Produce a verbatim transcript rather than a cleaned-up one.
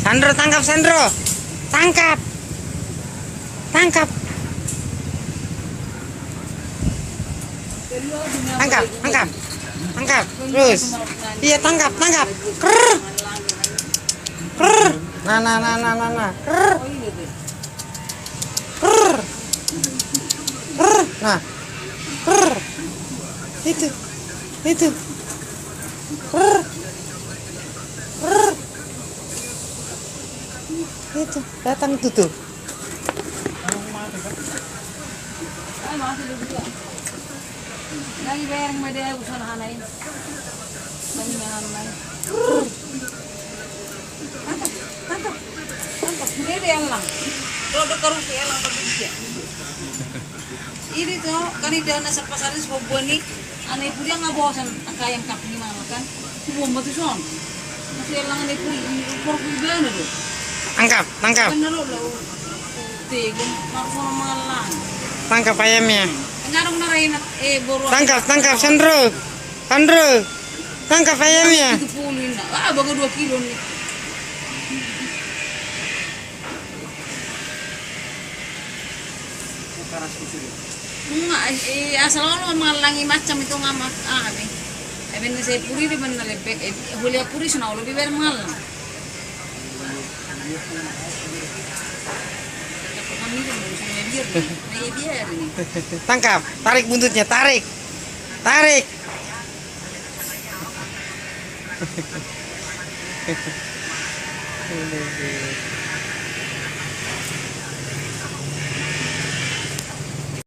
Sandro, tangkap, Sandro. Tangkap. Tangkap. Tangkap, tangkap. Tangkap. Terus. Iya, tangkap, tangkap. Krrr. Krrr. Nah, nah, nah, nah, nah, nah. Krrr. Krrr. Krrr. Nah. Krrr. Itu. Itu. Krrr. Krrr. Itu, datang itu tuh. Lagi bereng ma dia, usaha hana ini. Lagi nyangan main. Tangkap, tangkap, tangkap. Dia, dia elang. Kalau ada karung, dia elang, kalau dia. Ini tuh, kan ini dana sepasar ini, sebuah buah nih. Ane pudi nga bosan, angka ayam kampung i mangan kan. Kubuan ma tuson. Masih elang ane pudi, porku ibana do. Tangkap, tangkap. Kan naro lo. Tega, marsono mangan. Tangkap ayamnya. Ngarung na raina, eh, boru. Tangkap, tangkap, Sandro. Sandro. Tangkap ayamnya. Itu puluh ini. Ah, baga dua kilo nih. Nga, eh, asal olo mangallangi macam itu nga ma, ah, be. Eh, ben saya puri di ben na lebek, eh, boleh puri suna olo biar mangallang. Kami itu mau saya biar nih, saya biar ini. Tangkap, tarik buntutnya, tarik. Tarik.